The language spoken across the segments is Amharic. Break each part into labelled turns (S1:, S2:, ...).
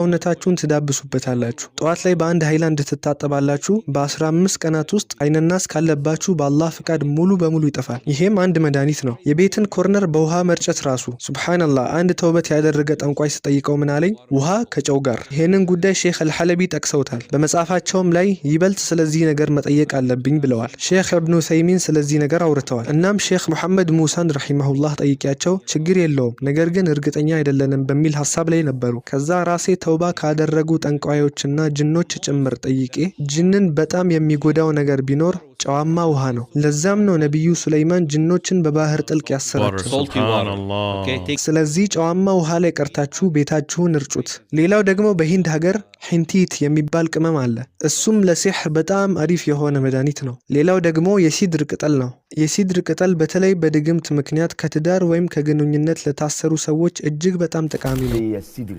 S1: ሰውነታችሁን ትዳብሱበታላችሁ። ጠዋት ላይ በአንድ ሃይላንድ ትታጠባላችሁ። በ15 ቀናት ውስጥ አይነናስ ካለባችሁ በአላህ ፍቃድ ሙሉ በሙሉ ይጠፋል። ይሄም አንድ መድኃኒት ነው። የቤትን corner በውሃ መርጨት ራሱ ሱብሓነላህ። አንድ ተውበት ያደረገ ጠንቋይ ስጠይቀው ምን አለኝ? ውሃ ከጨው ጋር። ይህንን ጉዳይ ሼክ አልሐለቢ ጠቅሰውታል። በመጽሐፋቸውም ላይ ይበልጥ ስለዚህ ነገር መጠየቅ አለብኝ ብለዋል። ሼክ እብኑ ሰይሚን ስለዚህ ነገር አውርተዋል። እናም ሼክ ሙሐመድ ሙሳን ረሒመሁላህ ጠይቂያቸው ችግር የለውም፣ ነገር ግን እርግጠኛ አይደለንም በሚል ሀሳብ ላይ ነበሩ። ከዛ ራሴ ተውባ ካደረጉ ጠንቋዮችና ጅኖች ጭምር ጠይቄ ጅንን በጣም የሚጎዳው ነገር ቢኖር ጨዋማ ውሃ ነው። ለዛም ነው ነቢዩ ሱለይማን ጅኖችን በባህር ጥልቅ ያሰራቸው።
S2: Salty water.
S3: Subhanallah.
S2: Okay, take
S1: ስለዚህ ጨዋማ ውሃ ላይ ቀርታችሁ ቤታችሁን እርጩት። ሌላው ደግሞ በሂንድ ሀገር ሒንቲት የሚባል ቅመም አለ። እሱም ለሲሕር በጣም አሪፍ የሆነ መድኃኒት ነው። ሌላው ደግሞ የሲድር ቅጠል ነው። የሲድር ቅጠል በተለይ በድግምት ምክንያት ከትዳር ወይም ከግንኙነት ለታሰሩ ሰዎች እጅግ በጣም ጠቃሚ ነው።
S4: هي السدر،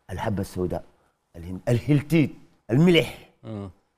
S4: الحبة السوداء، الهند، الهلتيت، الملح،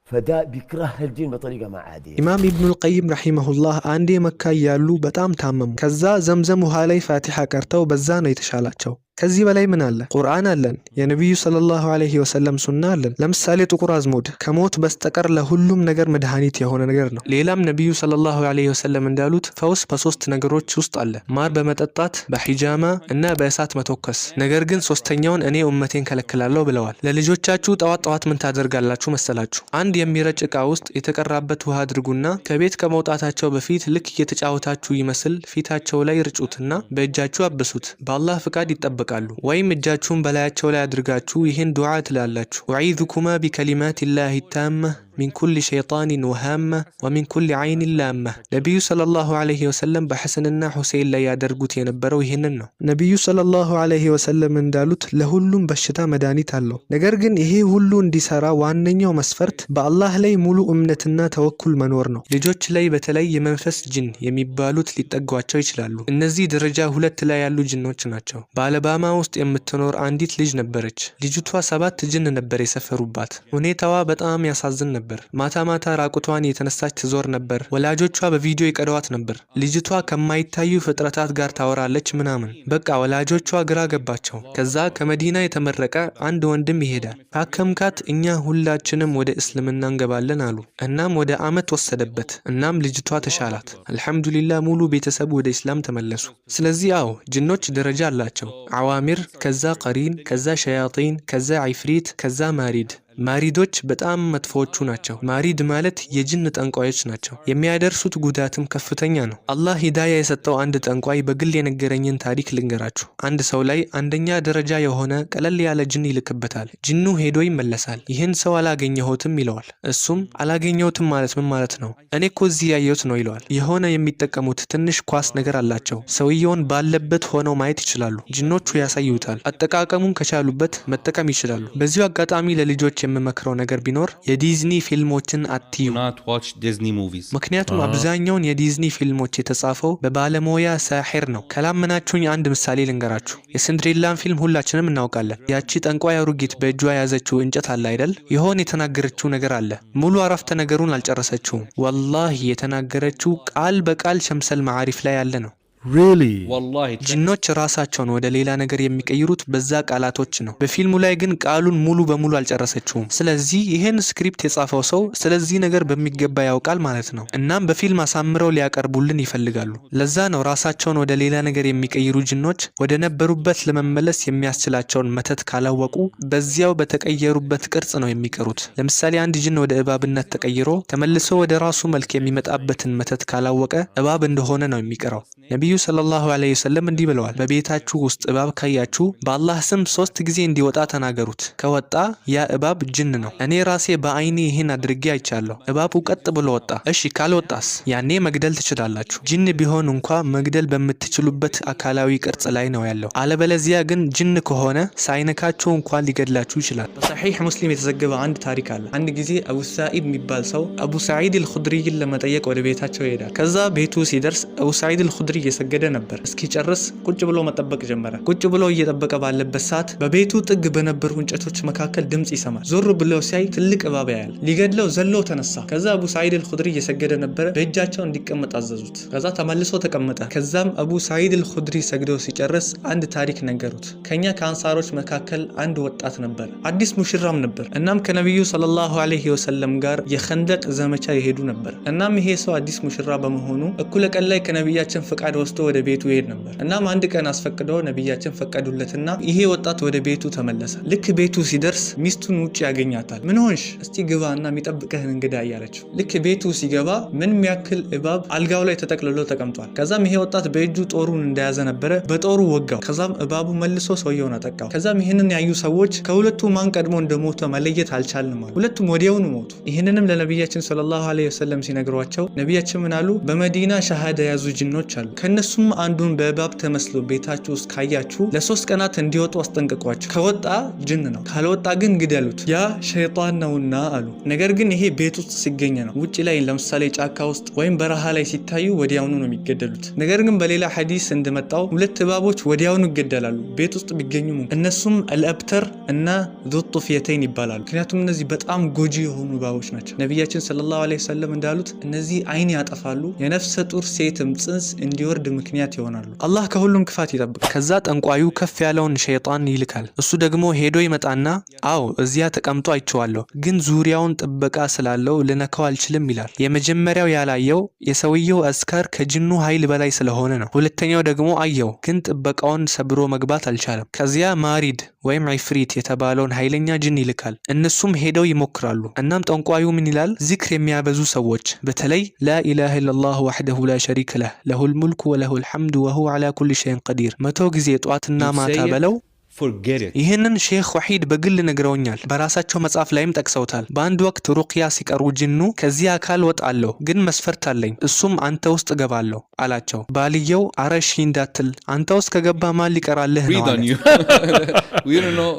S4: فده بيكره الجن بطريقة ما عادية.
S1: ኢማም ኢብኑል ቀይም ረሒመሁላህ አንዴ መካ እያሉ በጣም ታመሙ። ከዛ ዘምዘም ውሃ ላይ ፋቲሓ ቀርተው በዛ ነው የተሻላቸው። ከዚህ በላይ ምን አለ? ቁርአን አለን፣ የነቢዩ ሰለላሁ ዐለይሂ ወሰለም ሱና አለን። ለምሳሌ ጥቁር አዝሙድ ከሞት በስተቀር ለሁሉም ነገር መድኃኒት የሆነ ነገር ነው። ሌላም ነቢዩ ሰለላሁ ዐለይሂ ወሰለም እንዳሉት ፈውስ በሶስት ነገሮች ውስጥ አለ፦ ማር በመጠጣት፣ በሒጃማ እና በእሳት መተኮስ። ነገር ግን ሶስተኛውን እኔ ኡመቴን ከለክላለሁ ብለዋል። ለልጆቻችሁ ጠዋት ጠዋት ምን ታደርጋላችሁ መሰላችሁ? አንድ የሚረጭ ዕቃ ውስጥ የተቀራበት ውሃ አድርጉና ከቤት ከመውጣታቸው በፊት ልክ እየተጫወታችሁ ይመስል ፊታቸው ላይ ርጩትና በእጃችሁ አብሱት። በአላህ ፍቃድ ይጠበቃሉ። ወይም እጃችሁን በላያቸው ላይ አድርጋችሁ ይህን ዱዓ ትላላችሁ፦ أعيذكما بكلمات الله التامة من كل شيطان وهامة ومن كل عين لامة። ነቢዩ ሰለላሁ ዐለይሂ ወሰለም በሐሰንና ሁሴን ላይ ያደርጉት የነበረው ይህንን ነው። ነቢዩ ሰለላሁ ዐለይሂ ወሰለም እንዳሉት ለሁሉም በሽታ መድኃኒት አለው። ነገር ግን ይሄ ሁሉ እንዲሰራ ዋነኛው መስፈርት በአላህ ላይ ሙሉ እምነትና ተወኩል መኖር ነው። ልጆች ላይ በተለይ የመንፈስ ጅን የሚባሉት ሊጠጓቸው ይችላሉ። እነዚህ ደረጃ 2 ላይ ያሉ ጅኖች ናቸው። በአለባማ ውስጥ የምትኖር አንዲት ልጅ ነበረች። ልጅቷ ሰባት ጅን ነበር የሰፈሩባት። ሁኔታዋ በጣም ያሳዝን ነበር። ማታ ማታ ራቁቷን የተነሳች ትዞር ነበር። ወላጆቿ በቪዲዮ ይቀዷት ነበር። ልጅቷ ከማይታዩ ፍጥረታት ጋር ታወራለች ምናምን። በቃ ወላጆቿ ግራ ገባቸው። ከዛ ከመዲና የተመረቀ አንድ ወንድም ይሄዳል። ካከምካት እኛ ሁላችንም ወደ እስልምና እንገባለን አሉ። እናም ወደ አመት ወሰደበት። እናም ልጅቷ ተሻላት። አልሐምዱሊላህ፣ ሙሉ ቤተሰቡ ወደ ኢስላም ተመለሱ። ስለዚህ አዎ፣ ጅኖች ደረጃ አላቸው። አዋሚር፣ ከዛ ቀሪን፣ ከዛ ሸያጢን፣ ከዛ ዒፍሪት፣ ከዛ ማሪድ። ማሪዶች በጣም መጥፎዎቹ ናቸው። ማሪድ ማለት የጅን ጠንቋዮች ናቸው። የሚያደርሱት ጉዳትም ከፍተኛ ነው። አላህ ሂዳያ የሰጠው አንድ ጠንቋይ በግል የነገረኝን ታሪክ ልንገራችሁ። አንድ ሰው ላይ አንደኛ ደረጃ የሆነ ቀለል ያለ ጅን ይልክበታል። ጅኑ ሄዶ ይመለሳል። ይህን ሰው አላገኘሁትም ይለዋል። እሱም አላገኘሁትም ማለት ምን ማለት ነው? እኔ እኮ እዚህ ያየሁት ነው ይለዋል። የሆነ የሚጠቀሙት ትንሽ ኳስ ነገር አላቸው። ሰውየውን ባለበት ሆነው ማየት ይችላሉ። ጅኖቹ ያሳዩታል። አጠቃቀሙን ከቻሉበት መጠቀም ይችላሉ። በዚሁ አጋጣሚ ለልጆች የምመክረው ነገር ቢኖር የዲዝኒ ፊልሞችን አትዩ።
S2: Do not watch Disney movies.
S1: ምክንያቱም አብዛኛውን የዲዝኒ ፊልሞች የተጻፈው በባለሙያ ሳሒር ነው። ካላመናችሁኝ አንድ ምሳሌ ልንገራችሁ። የሲንድሬላን ፊልም ሁላችንም እናውቃለን። ያቺ ጠንቋይ አሮጊት በእጇ የያዘችው እንጨት አለ አይደል? የሆነ የተናገረችው ነገር አለ። ሙሉ አረፍተ ነገሩን አልጨረሰችውም። ወላሂ የተናገረችው ቃል በቃል ሸምሰል መዓሪፍ ላይ ያለ ነው።
S3: Really?
S2: Wallahi.
S1: ጅኖች ራሳቸውን ወደ ሌላ ነገር የሚቀይሩት በዛ ቃላቶች ነው። በፊልሙ ላይ ግን ቃሉን ሙሉ በሙሉ አልጨረሰችውም። ስለዚህ ይህን script የጻፈው ሰው ስለዚህ ነገር በሚገባ ያውቃል ማለት ነው። እናም በፊልም አሳምረው ሊያቀርቡልን ይፈልጋሉ። ለዛ ነው ራሳቸውን ወደ ሌላ ነገር የሚቀይሩ ጅኖች ወደ ነበሩበት ለመመለስ የሚያስችላቸውን መተት ካላወቁ በዚያው በተቀየሩበት ቅርጽ ነው የሚቀሩት። ለምሳሌ አንድ ጅን ወደ እባብነት ተቀይሮ ተመልሶ ወደ ራሱ መልክ የሚመጣበትን መተት ካላወቀ እባብ እንደሆነ ነው የሚቀረው። ነቢዩ ሰለላሁ ዐለይሂ ወሰለም እንዲህ ብለዋል፦ በቤታችሁ ውስጥ እባብ ካያችሁ በአላህ ስም ሶስት ጊዜ እንዲወጣ ተናገሩት። ከወጣ ያ እባብ ጅን ነው። እኔ ራሴ በአይኔ ይህን አድርጌ አይቻለሁ። እባቡ ቀጥ ብሎ ወጣ። እሺ ካልወጣስ? ያኔ መግደል ትችላላችሁ። ጅን ቢሆን እንኳ መግደል በምትችሉበት አካላዊ ቅርጽ ላይ ነው ያለው። አለበለዚያ ግን ጅን ከሆነ ሳይነካችሁ እንኳን ሊገድላችሁ ይችላል። በሰሒሕ ሙስሊም የተዘገበ አንድ ታሪክ አለ። አንድ ጊዜ አቡ ሳኢድ የሚባል ሰው አቡ ሰዒድ አልኹድሪይን ለመጠየቅ ወደ ቤታቸው ይሄዳል። ከዛ ቤቱ ሲደርስ አቡ ሰዒድ አልኹድሪ እየሰገዱ እየሰገደ ነበር። እስኪጨርስ ቁጭ ብሎ መጠበቅ ጀመረ። ቁጭ ብሎ እየጠበቀ ባለበት ሰዓት በቤቱ ጥግ በነበሩ እንጨቶች መካከል ድምፅ ይሰማል። ዞር ብሎ ሲያይ ትልቅ እባብ ያያል። ሊገድለው ዘሎ ተነሳ። ከዛ አቡ ሰዒድ አልኹድሪ እየሰገደ ነበረ። በእጃቸው እንዲቀመጥ አዘዙት። ከዛ ተመልሶ ተቀመጠ። ከዛም አቡ ሰዒድ አልኹድሪ ሰግዶ ሲጨርስ አንድ ታሪክ ነገሩት። ከኛ ከአንሳሮች መካከል አንድ ወጣት ነበር፣ አዲስ ሙሽራም ነበር። እናም ከነቢዩ ሰለላሁ ዐለይሂ ወሰለም ጋር የኸንደቅ ዘመቻ የሄዱ ነበር። እናም ይሄ ሰው አዲስ ሙሽራ በመሆኑ እኩለ ቀን ላይ ከነቢያችን ፈቃድ ወስዶ ወደ ቤቱ ይሄድ ነበር። እናም አንድ ቀን አስፈቅዶ ነቢያችን ፈቀዱለትና ይሄ ወጣት ወደ ቤቱ ተመለሰ። ልክ ቤቱ ሲደርስ ሚስቱን ውጭ ያገኛታል። "ምን ሆንሽ? እስቲ ግባና የሚጠብቅህን እንግዳ" እያለችው። ልክ ቤቱ ሲገባ ምን ያክል እባብ አልጋው ላይ ተጠቅልሎ ተቀምጧል። ከዛም ይሄ ወጣት በእጁ ጦሩን እንደያዘ ነበረ፣ በጦሩ ወጋው። ከዛም እባቡ መልሶ ሰውየውን አጠቃው። ከዛም ይህንን ያዩ ሰዎች ከሁለቱ ማን ቀድሞ እንደሞተ መለየት አልቻልንም አሉ። ሁለቱም ወዲያውኑ ሞቱ። ይህንንም ለነቢያችን ሰለላሁ ዐለይሂ ወሰለም ሲነግሯቸው ነቢያችን ምን አሉ? በመዲና ሸሃዳ የያዙ ጅኖች አሉ። ከእነሱም አንዱን በእባብ ተመስሎ ቤታችሁ ውስጥ ካያችሁ ለ3 ቀናት እንዲወጡ አስጠንቅቋቸው። ከወጣ ጅን ነው፣ ካልወጣ ግን ግደሉት፣ ያ ሸይጣን ነውና አሉ። ነገር ግን ይሄ ቤት ውስጥ ሲገኝ ነው። ውጭ ላይ ለምሳሌ ጫካ ውስጥ ወይም በረሃ ላይ ሲታዩ ወዲያውኑ ነው የሚገደሉት። ነገር ግን በሌላ ሐዲስ እንደመጣው ሁለት እባቦች ወዲያውኑ ይገደላሉ ቤት ውስጥ ቢገኙም። እነሱም አልአብተር እና ዙ ጡፍየተይን ይባላሉ። ምክንያቱም እነዚህ በጣም ጎጂ የሆኑ እባቦች ናቸው። ነቢያችን ሰለላሁ ዐለይሂ ወሰለም እንዳሉት እነዚህ አይን ያጠፋሉ፣ የነፍሰ ጡር ሴትም ጽንስ እንዲወርድ ምክንያት ይሆናሉ። አላህ ከሁሉም ክፋት ይጠብቅ። ከዛ ጠንቋዩ ከፍ ያለውን ሸይጣን ይልካል። እሱ ደግሞ ሄዶ ይመጣና "አዎ፣ እዚያ ተቀምጦ አይቼዋለሁ፣ ግን ዙሪያውን ጥበቃ ስላለው ልነካው አልችልም" ይላል። የመጀመሪያው ያላየው የሰውየው አዝካር ከጅኑ ኃይል በላይ ስለሆነ ነው። ሁለተኛው ደግሞ አየው፣ ግን ጥበቃውን ሰብሮ መግባት አልቻለም። ከዚያ ማሪድ ወይም ዒፍሪት የተባለውን ኃይለኛ ጅን ይልካል። እነሱም ሄደው ይሞክራሉ። እናም ጠንቋዩ ምን ይላል? ዚክር የሚያበዙ ሰዎች፣ በተለይ لا إله إلا الله وحده لا شريك له، له الملك وله الحمد وهو على كل شيء قدير 100 ጊዜ ጧትና ማታ በለው።
S2: Forget it.
S1: ይህንን ሼክ ወሒድ በግል ነግረውኛል። በራሳቸው መጽሐፍ ላይም ጠቅሰውታል። በአንድ ወቅት ሩቅያ ሲቀሩ ጅኑ "ከዚህ አካል ወጣለሁ፣ ግን መስፈርት አለኝ፣ እሱም አንተ ውስጥ እገባለሁ" አላቸው። ባልየው "አረ እሺ እንዳትል፣ አንተ ውስጥ ከገባ ማን ሊቀራልህ ነው?"
S2: Breathe
S1: አለ።
S2: on you. We don't know.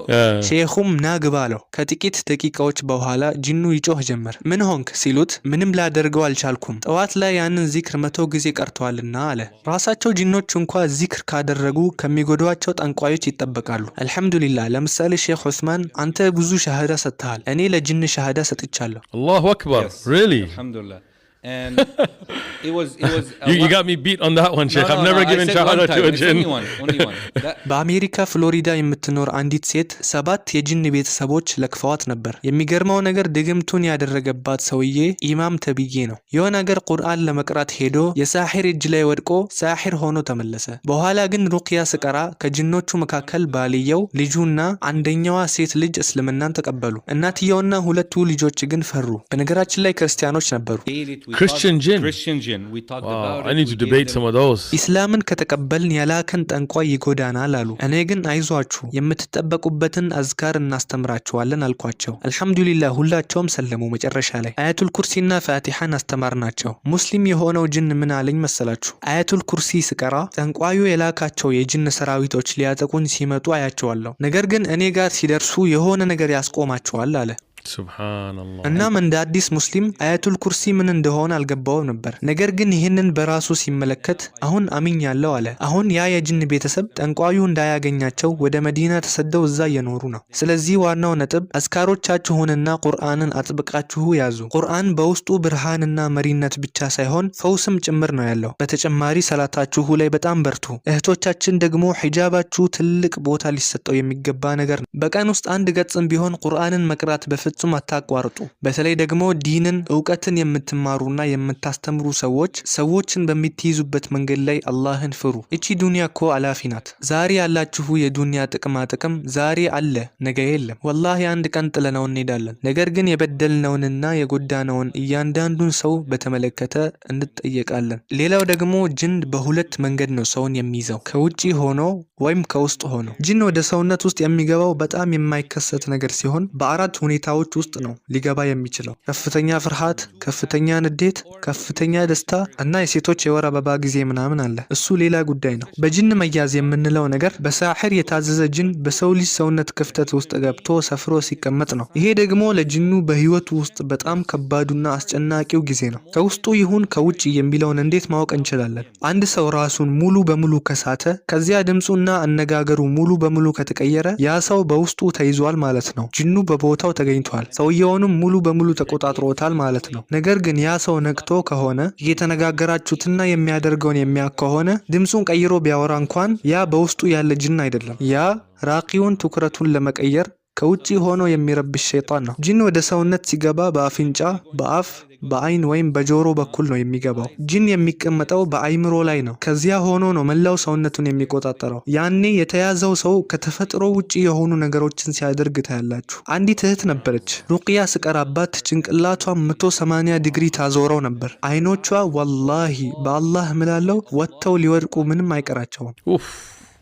S1: ሼኹም "ና ግባ" አለው። ከጥቂት ደቂቃዎች በኋላ ጅኑ ይጮህ ጀመር። "ምን ሆንክ?" ሲሉት "ምንም ላደርገው አልቻልኩም፣ ጠዋት ላይ ያንን ዚክር 100 ጊዜ ቀርተዋልና" አለ። ራሳቸው ጅኖች እንኳ ዚክር ካደረጉ ከሚጎዷቸው ጠንቋዮች ይጠበቃሉ። አልሐምዱሊላህ። ለምሳሌ ሼክ ዑስማን፣ አንተ ብዙ ሻሃዳ ሰጥተሃል። እኔ ለጅን ሻሃዳ ሰጥቻለሁ።
S3: الله أكبر.
S2: Yes.
S3: Really?
S2: الحمد لله. And it was a
S3: You
S2: lot-
S3: got me beat on that one,
S2: No,
S3: Sheikh.
S2: no,
S3: I've
S2: no,
S3: never
S2: I
S3: given
S2: said one
S3: shahada to
S2: time.
S3: a
S2: It's
S3: jinn.
S2: only one. Only one. That,
S1: በአሜሪካ ፍሎሪዳ የምትኖር አንዲት ሴት ሰባት የጅን ቤተሰቦች ለክፈዋት ነበር። የሚገርመው ነገር ድግምቱን ያደረገባት ሰውዬ ኢማም ተብዬ ነው። የሆነ ሀገር ቁርአን ለመቅራት ሄዶ የሳሒር እጅ ላይ ወድቆ ሳሒር ሆኖ ተመለሰ። በኋላ ግን ሩቅያ ስቀራ ከጅኖቹ መካከል ባልየው፣ ልጁና አንደኛዋ ሴት ልጅ እስልምናን ተቀበሉ። እናትየውና ሁለቱ ልጆች ግን ፈሩ። በነገራችን ላይ ክርስቲያኖች ነበሩ።
S2: Gave it, we
S3: Christian
S2: talked-
S3: jinn.
S2: Christian jinn. We talked
S3: Wow,
S2: about
S3: I
S2: it.
S3: need
S2: We
S3: to
S2: gave
S3: debate
S2: them-
S3: some of those.
S1: ኢስላምን ከተቀበልን የላከን ጠንቋይ ይጎዳናል አሉ። እኔ ግን አይዟችሁ፣ የምትጠበቁበትን አዝካር እናስተምራችኋለን አልኳቸው። አልሐምዱሊላህ፣ ሁላቸውም ሰለሙ። መጨረሻ ላይ አያቱል ኩርሲና ፋቲሐን አስተማርናቸው። ሙስሊም የሆነው ጅን ምን አለኝ መሰላችሁ? አያቱል ኩርሲ ስቀራ ጠንቋዩ የላካቸው የጅን ሰራዊቶች ሊያጠቁኝ ሲመጡ አያቸዋለሁ። ነገር ግን እኔ ጋር ሲደርሱ የሆነ ነገር ያስቆማቸዋል አለ።
S3: سبحان الله.
S1: እናም እንደ አዲስ ሙስሊም አያቱል ኩርሲ ምን እንደሆነ አልገባውም ነበር። ነገር ግን ይህንን በራሱ ሲመለከት አሁን አምኛለሁ አለ። አሁን ያ የጅን ቤተሰብ ጠንቋዩ እንዳያገኛቸው ወደ መዲና ተሰደው እዛ እየኖሩ ነው። ስለዚህ ዋናው ነጥብ አዝካሮቻችሁንና ቁርአንን አጥብቃችሁ ያዙ። ቁርአን በውስጡ ብርሃንና መሪነት ብቻ ሳይሆን ፈውስም ጭምር ነው ያለው። በተጨማሪ ሰላታችሁ ላይ በጣም በርቱ። እህቶቻችን ደግሞ ሒጃባችሁ ትልቅ ቦታ ሊሰጠው የሚገባ ነገር ነው። በቀን ውስጥ አንድ ገጽም ቢሆን ቁርአንን መቅራት በፍጹም አታቋርጡ። በተለይ ደግሞ ዲንን፣ እውቀትን የምትማሩና የምታስተምሩ ሰዎች ሰዎችን በምትይዙበት መንገድ ላይ አላህን ፍሩ። እቺ ዱንያ እኮ አላፊ ናት። ዛሬ ያላችሁ የዱንያ ጥቅማ ጥቅም ዛሬ አለ፣ ነገ የለም። ወላሂ አንድ ቀን ጥለነው እንሄዳለን። ነገር ግን የበደልነውንና የጎዳነውን እያንዳንዱን ሰው በተመለከተ እንጠየቃለን። ሌላው ደግሞ ጅን በሁለት መንገድ ነው ሰውን የሚይዘው፣ ከውጪ ሆኖ ወይም ከውስጥ ሆኖ። ጂን ወደ ሰውነት ውስጥ የሚገባው በጣም የማይከሰት ነገር ሲሆን በአራት ሁኔታዎች ውስጥ ነው ሊገባ የሚችለው። ከፍተኛ ፍርሃት፣ ከፍተኛ ንዴት፣ ከፍተኛ ደስታ እና የሴቶች የወር አበባ ጊዜ ምናምን አለ። እሱ ሌላ ጉዳይ ነው። በጅን መያዝ የምንለው ነገር በሳሕር የታዘዘ ጅን በሰው ልጅ ሰውነት ክፍተት ውስጥ ገብቶ ሰፍሮ ሲቀመጥ ነው። ይሄ ደግሞ ለጅኑ በህይወቱ ውስጥ በጣም ከባዱና አስጨናቂው ጊዜ ነው። ከውስጡ ይሁን ከውጭ የሚለውን እንዴት ማወቅ እንችላለን? አንድ ሰው ራሱን ሙሉ በሙሉ ከሳተ፣ ከዚያ ድምፁና አነጋገሩ ሙሉ በሙሉ ከተቀየረ ያ ሰው በውስጡ ተይዟል ማለት ነው። ጅኑ በቦታው ተገኝቷል፣ ሰውየውንም ሙሉ በሙሉ ተቆጣጥሮታል ማለት ነው። ነገር ግን ያ ሰው ነቅቶ ከሆነ፣ እየተነጋገራችሁትና የሚያደርገውን የሚያውቅ ከሆነ፣ ድምፁን ቀይሮ ቢያወራ እንኳን ያ በውስጡ ያለ ጅን አይደለም። ያ ራቂውን ትኩረቱን ለመቀየር ከውጪ ሆኖ የሚረብሽ ሸይጣን ነው። ጂን ወደ ሰውነት ሲገባ በአፍንጫ፣ በአፍ፣ በአይን ወይም በጆሮ በኩል ነው የሚገባው። ጂን የሚቀመጠው በአይምሮ ላይ ነው። ከዚያ ሆኖ ነው መላው ሰውነቱን የሚቆጣጠረው። ያኔ የተያዘው ሰው ከተፈጥሮ ውጪ የሆኑ ነገሮችን ሲያደርግ ታያላችሁ። አንዲት እህት ነበረች። ሩቅያ ስቀራባት ጭንቅላቷን 180 ዲግሪ ታዞረው ነበር። አይኖቿ ወላሂ በአላህ ምላለው ወጥተው ሊወድቁ ምንም አይቀራቸውም።
S3: Oof.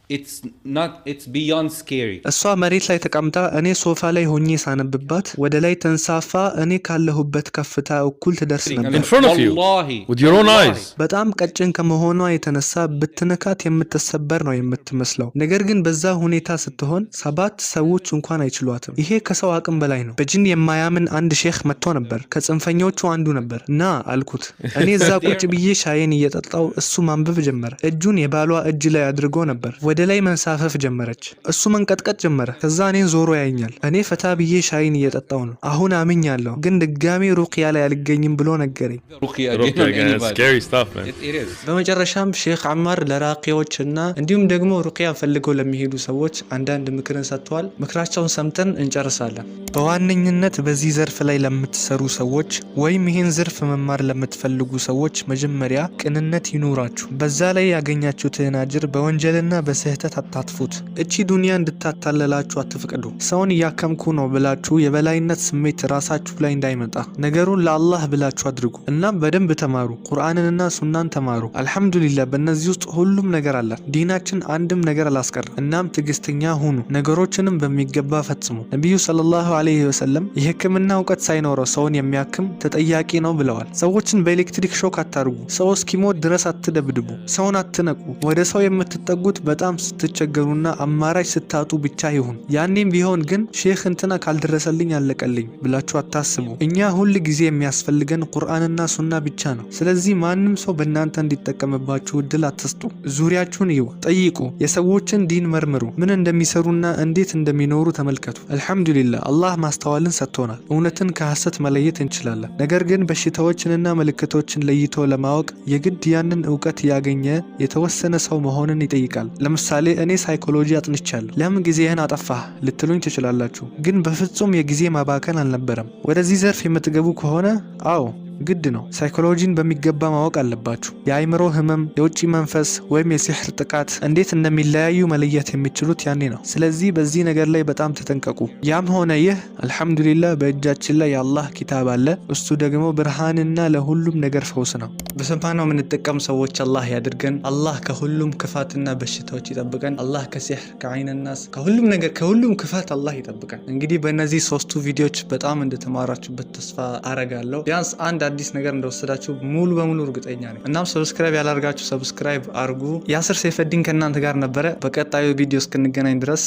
S2: It's not, it's beyond scary.
S1: እሷ መሬት ላይ ተቀምጣ እኔ ሶፋ ላይ ሆኜ ሳነብባት ወደ ላይ ተንሳፋ እኔ ካለሁበት ከፍታ እኩል ትደርስ ነበር።
S3: In front of you.
S2: Wallahi.
S3: With your own
S2: Wallahi.
S3: eyes.
S1: በጣም ቀጭን ከመሆኗ የተነሳ ብትነካት የምትሰበር ነው የምትመስለው። ነገር ግን በዛ ሁኔታ ስትሆን ሰባት ሰዎች እንኳን አይችሏትም። ይሄ ከሰው አቅም በላይ ነው። በጅን የማያምን አንድ ሼክ መጥቶ ነበር። ከጽንፈኞቹ አንዱ ነበር። ና አልኩት። እኔ እዛ ቁጭ ብዬ ሻዬን እየጠጣው እሱ ማንበብ ጀመረ። እጁን የባሏ እጅ ላይ አድርጎ ነበር። ወደ ላይ መንሳፈፍ ጀመረች። እሱ መንቀጥቀጥ ጀመረ። ከዛ እኔን ዞሮ ያየኛል። እኔ ፈታ ብዬ ሻይን እየጠጣው ነው። አሁን አምኛለሁ፣ ግን ድጋሜ ሩቅያ ላይ አልገኝም ብሎ ነገረኝ።
S2: Ruqya again
S3: Ruqya
S2: on
S3: again.
S2: anybody.
S3: Scary stuff, man.
S2: It is.
S1: በመጨረሻም ሼክ አማር ለራቂዎች እና እንዲሁም ደግሞ ሩቅያ ፈልገው ለሚሄዱ ሰዎች አንዳንድ ምክርን ሰጥተዋል። ምክራቸውን ሰምተን እንጨርሳለን። በዋነኝነት በዚህ ዘርፍ ላይ ለምትሰሩ ሰዎች ወይም ይህን ዘርፍ መማር ለምትፈልጉ ሰዎች መጀመሪያ ቅንነት ይኑራችሁ። በዛ ላይ ያገኛችሁትን አጅር በወንጀልና በስህተት አታጥፉት። እቺ ዱንያ እንድታታለላችሁ አትፍቀዱ። ሰውን እያከምኩ ነው ብላችሁ የበላይነት ስሜት ራሳችሁ ላይ እንዳይመጣ ነገሩን ለአላህ ብላችሁ አድርጉ። እናም በደንብ ተማሩ። ቁርአንንና ሱናን ተማሩ። አልሐምዱሊላህ በእነዚህ ውስጥ ሁሉም ነገር አለ። ዲናችን አንድም ነገር አላስቀረም። እናም ትዕግስተኛ ሁኑ፣ ነገሮችንም በሚገባ ፈጽሙ። ነቢዩ ሰለላሁ ዐለይሂ ወሰለም የሕክምና እውቀት ሳይኖረው ሰውን የሚያክም ተጠያቂ ነው ብለዋል። ሰዎችን በኤሌክትሪክ shock አታርጉ። ሰው እስኪሞት ድረስ አትደብድቡ። ሰውን አትነቁ። ወደ ሰው የምትጠጉት በጣም ስትቸገሩና አማራጭ ስታጡ ብቻ ይሁን። ያኔም ቢሆን ግን ሼክ እንትና ካልደረሰልኝ አለቀልኝ ብላችሁ አታስቡ። እኛ ሁል ጊዜ የሚያስፈልገን ቁርአንና ሱና ብቻ ነው። ስለዚህ ማንም ሰው በእናንተ እንዲጠቀምባችሁ እድል አትስጡ። ዙሪያችሁን እዩ፣ ጠይቁ፣ የሰዎችን ዲን መርምሩ፣ ምን እንደሚሰሩና እንዴት እንደሚኖሩ ተመልከቱ። አልሐምዱሊላህ አላህ ማስተዋልን ሰጥቶናል። እውነትን ከሐሰት መለየት እንችላለን። ነገር ግን በሽታዎችንና ምልክቶችን ለይቶ ለማወቅ የግድ ያንን እውቀት ያገኘ የተወሰነ ሰው መሆንን ይጠይቃል። ለምሳሌ እኔ ሳይኮሎጂ አጥንቻለሁ። ለምን ጊዜህን አጠፋህ ልትሉኝ ትችላላችሁ። ግን በፍጹም የጊዜ ማባከን አልነበረም። ወደዚህ ዘርፍ የምትገቡ ከሆነ አዎ ግድ ነው። ሳይኮሎጂን በሚገባ ማወቅ አለባችሁ። የአእምሮ ህመም፣ የውጭ መንፈስ ወይም የሲሕር ጥቃት እንዴት እንደሚለያዩ መለየት የሚችሉት ያኔ ነው። ስለዚህ በዚህ ነገር ላይ በጣም ተጠንቀቁ። ያም ሆነ ይህ አልሐምዱሊላህ በእጃችን ላይ የአላህ ኪታብ አለ። እሱ ደግሞ ብርሃንና ለሁሉም ነገር ፈውስ ነው። በሰማነው የምንጠቀም ሰዎች አላህ ያድርገን። አላህ ከሁሉም ክፋትና በሽታዎች ይጠብቀን። አላህ ከሲሕር፣ ከዐይነ ናስ፣ ከሁሉም ነገር፣ ከሁሉም ክፋት አላህ ይጠብቀን። እንግዲህ በእነዚህ ሶስቱ ቪዲዮዎች በጣም እንደተማራችሁበት ተስፋ አረጋለሁ። ቢያንስ አንድ አዲስ ነገር እንደወሰዳችሁ ሙሉ በሙሉ እርግጠኛ ነኝ። እናም subscribe ያላርጋችሁ subscribe አርጉ። ያስር ሰይፈዲን ከእናንተ ጋር ነበረ። በቀጣዩ ቪዲዮ እስክንገናኝ ድረስ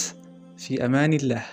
S1: ፊ አማኒላህ።